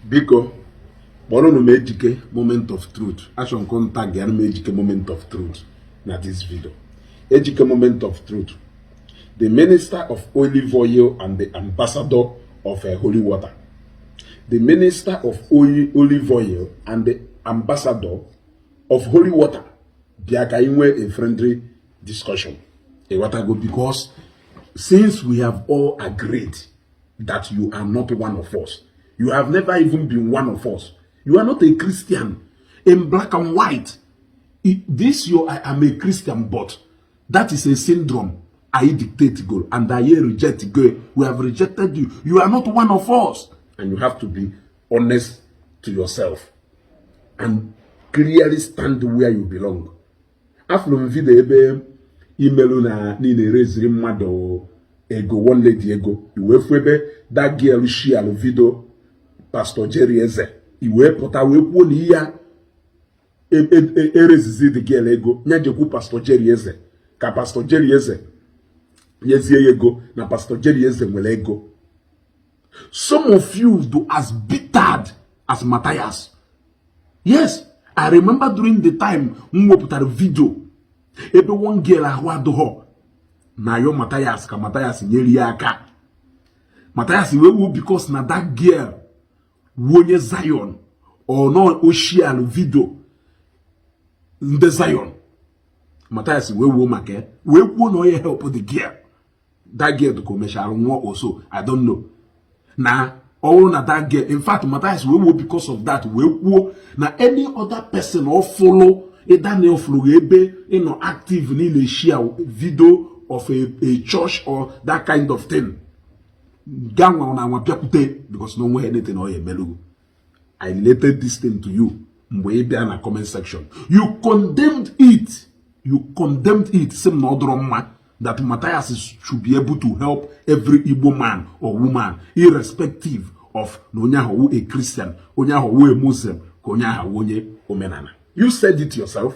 Biko, kpọrọnụ m Ejike Moment of Truth. Achọrọ m ka unu tag ya m Ejike Moment of Truth na this video. Ejike Moment of Truth, the minister of olive oil and the ambassador of holy water, the minister of olive oil and the ambassador of holy water, bịa ka anyị nwee a friendly discussion, ịghọtago? Because since we have all agreed that you are not one of us, you have never even been one of us, you are not a Christian in black and white. This your "I am a Christian," but that is a syndrome I dictate go and I reject go. We have rejected you. You are not one of us, and you have to be honest to yourself and clearly stand where you belong. Afụrụ m video ebe imelu na niile ereziri mmadụ ego, one lady ego, iwee fụ ebe that girl share video Pastor Jerry Eze, iwee pụta wee kwuo na ihe erezizi the girl ego nya jekwu Pastor Jerry Eze ka Pastor Jerry Eze nyezie ya ego, na Pastor Jerry Eze nwere ego. Some of you do as bitter as Matthias. Yes, I remember during the time m wepụtara video ebe one girl ahụ adịghọ na yo Matthias ka Matthias nyere ya aka. Matthias wee wuo because na that girl wu onye Zion or no oshial video ndị Zion. Matthias wee wuo maka ya wee kwuo na onye help the girl. That girl ka o mechara nwụọ also, I don't know. Na ọ bụrụ na that girl, in fact, Matthias wee wuo because of that wee kwuo na any other person ọ follow ịda na ọfụrụ ebe ị nọ active na share video of a church or that kind of thing, ga nwa na nwa bịakwute because na onwe anything ọ ya emelugo. I related this thing to you mgbe ị bịa na comment section. You condemned it. You condemned it, sị m na ọ dọrọ mma that Matthias should be able to help every Igbo man or woman, irrespective of na onye ahụ wụ a Christian, onye ahụ wụ a Muslim, ka onye ahụ wụ onye omenala. You said it yourself.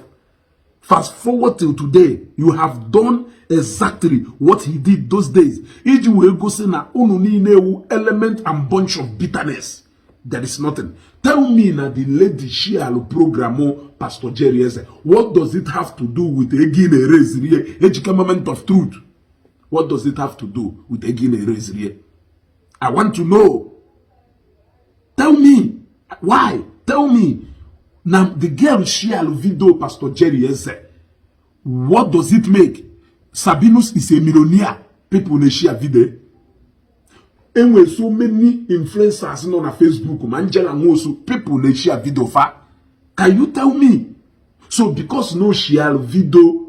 Fast forward till today, you have done exactly what he did those days. Iji wee gosi na unu niile ewu element and bunch of bitterness. There is nothing. Tell me na the lady share program Pastor Jerry Eze. What does it have to do with ego ị na-ereziri Ejike Moment of Truth? What does it have to do with ego ị na-ereziri? I want to know. Tell me why. Tell me. Now the girl share video Pastor Jerry Eze. What does it make? Sabinus is a millionaire. People na share video. Enwe so many influencers nọ na Facebook, ma Angela Nwosu, people na share video fa. Can you tell me? So because no share video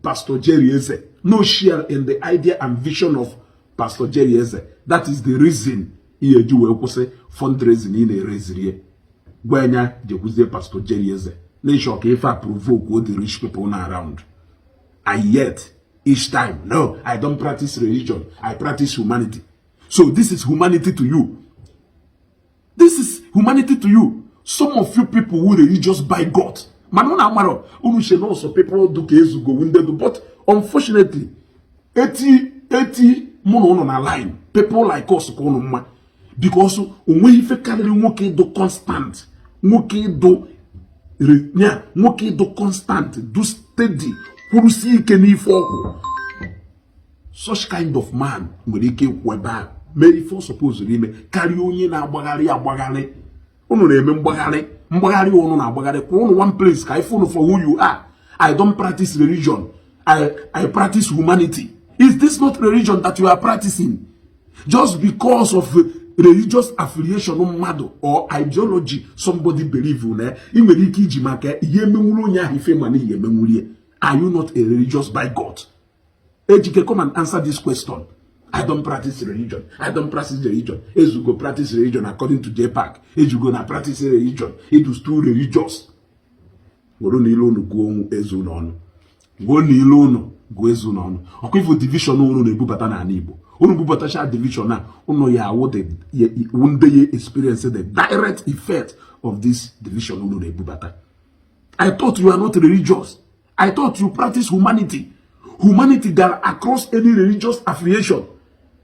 Pastor Jerry Eze, no share in the idea and vision of Pastor Jerry Eze, that is the reason ihe eji wee kwụsị fundraising ị na-ereziri ya. Gwa anya jekwuzie Pastor Jerry Eze na-ịchọ ka ife a provoke all the rich people na around. And yet each time, "No, I don't practice religion, I practice humanity." So this is humanity to you? This is humanity to you? Some of you people who religious by God, mana unu amara unu che na ọsọ people do ka ezugo ndị do, but unfortunately, eti eti mụ na unu na line, people like us ka unu mma, because onweghị ife karịrị nwoke ịdụ constant, nwoke ịdụ ya, nwoke ịdụ constant, do steady, kwurusie ike n'ife ọkwụ. Such kind of man nwere ike ịkwụ ebe a mee ife ọ suppose ime karịa onye na-agbagharị agbagharị. Unu na-eme mgbagharị mgbagharị, unu na-agbagharị kwa unu one place ka ife unu for who you are. "I don't practice religion, I practice humanity." Is this not religion that you are practicing? Just because of religious affiliation mmadụ or ideology somebody believe na ị nwere ike iji maka ihe emenwuru onye ahụ ife, mana ihe emenwurie. Are you not a religious by God? Ejike, come and answer this question. "I don't practice religion. I don't practice religion." Ezugo practice religion according to JPAC. Ejugo na practice religion. It is too religious. Were na ilu unu gụọ ezu n'ọnụ. Gwuo na ilu unu gụọ ezu n'ọnụ. Ọkwa ifu division unu na-ebubata n'ala Igbo. Unu bubatacha division a, unu ya awụ ndị ya experience the direct effect of this division unu na-ebubata. I thought you are not religious. I thought you practice humanity. Humanity gara across any religious affiliation.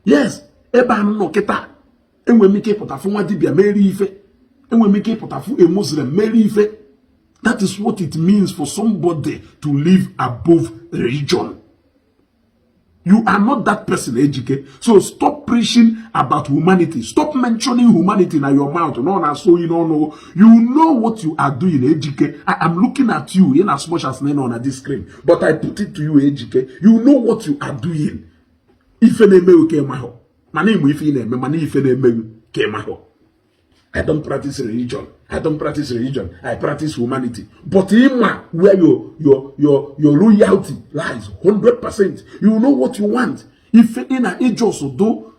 Yes, ebe a nọ kịta, enwere m ike ịpụta fụ nwa dibịa mere ife. Enwere m ike ịpụta fụ a Muslim mere ife. That is what it means for somebody to live above religion. You are not that person, Ejike. So stop preaching about humanity. Stop mentioning humanity in your mouth. No, na so you don't know. You know what you are doing, Ejike. I am looking at you in as much as on this screen. But I put it to you, Ejike. You know what you are doing. Ife na-eme oke mahụ. Mana ịmụ ife ị na-eme, mana ife na-eme ke mahụ. I don't practice religion. I don't practice religion. I practice humanity. But ịma where your loyalty lies, 100%. You know what you want. Ife ị na just do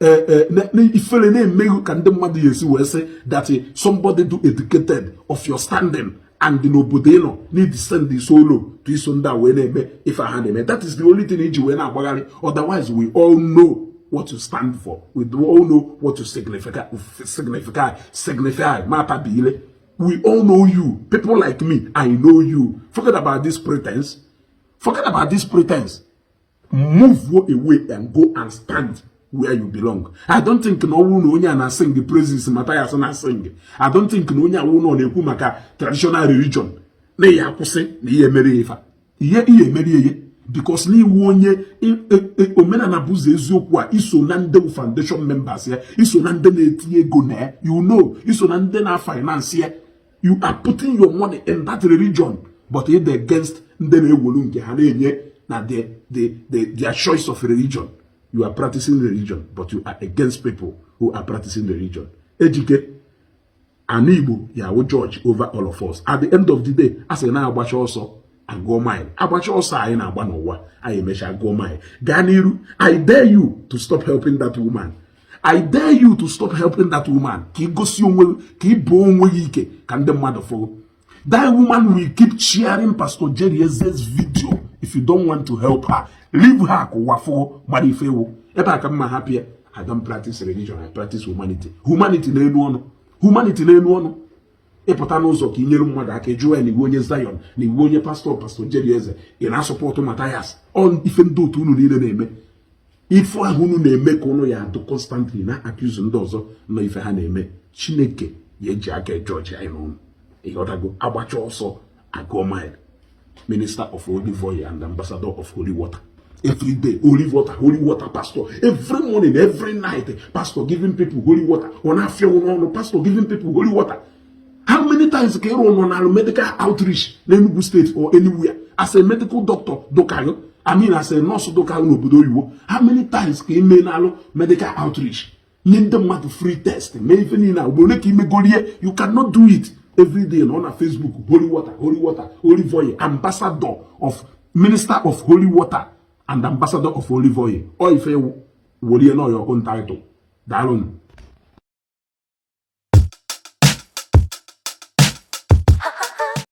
ifere na-emeghu ka ndị mmadụ ya esi wee sị that somebody do educated of your standing and n'obodo ị nọ need send the solo to iso ndị a wee na-eme ife ha na-eme. That is the only thing iji wee na-agbagharị. Otherwise, we all know what you stand for. We all know what you signify. Mata bile. We all know you. People like me, I know you. Forget about this pretense. Forget about this pretense. Move away and go and stand where you belong. I don't think na ọwụ na onye a na-sing the praises Matthias na-sing. I don't think na onye awụ nọ na-ekwu maka traditional religion na ihe akwụsị na ihe mere ife ihe ihe emere ihe, because n'iwu onye omenala bụ ụzọ eziokwu a, iso na ndị foundation members ya, iso na ndị na-etinye ego na ya, iso na ndị na-finance ya. You are putting your money in that religion, but it's against ndị na-ewolu nke ha na-enye na their choice of religion. You are practicing religion, but you are against people who are practicing religion. Ejike, ana Igbo ya wụ judge over all of us at the end of the day. A sị na-agbacha ọsọ agụọ mile. Agbacha ọsọ anyị na-agba n'ụwa anyị, emechaa gụọ mile. Gaa n'iru. I dare you to stop helping that woman. I dare you to stop helping that woman, ka ị gosi onwe, ka ị bụọ onwe gị ike, ka ndị mmadụ fụrụ. That woman will keep sharing Pastor Jerry Eze's video. If you don't want to help her, leave her, ka ụwa fụrụ mara ife ewu ebe a ka mma hapụ ya. I don't practice religion, I practice humanity. Humanity n'elu ọnụ, humanity n'elu ọnụ. Ịpụta n'ụzọ ka ị nyere mmadụ aka, jụọ ya na iwu onye Zion, na iwu onye pastor Jerry Eze, ị na-asupport Matthias. Ọ ife ndị otu unu niile na-eme, ife ahụ unu na-eme, ka unu ya adụ constantly na accuse ndị ọzọ nọ ife ha na-eme. Chineke ya eji aka ejọji anyị n'ụnụ. Ịghọtago? Agbacha ọsọ agụọ mile. Minister of olive oil and ambassador of holy water. Every day, holy water, holy water, pastor. Every morning, every night, pastor giving people holy water. Ọ na-afịa n'ọnụ, pastor giving people holy water. How many times ka ịrụ nọ na medical outreach n'Enugu State or anywhere as a medical doctor dokayo, I mean, as a nurse dokayo n'obodo oyibo? How many times ka ime na-alụ medical outreach, nye ndị mmadụ free test, mee ife niile a? Ugboro ole ka imegorie? You cannot do it. Every day nọ na Facebook, holy water, holy water, olive oil, ambassador of, minister of holy water and ambassador of olive oil. Ọ ife worie nọ your own title. Daalụnụ.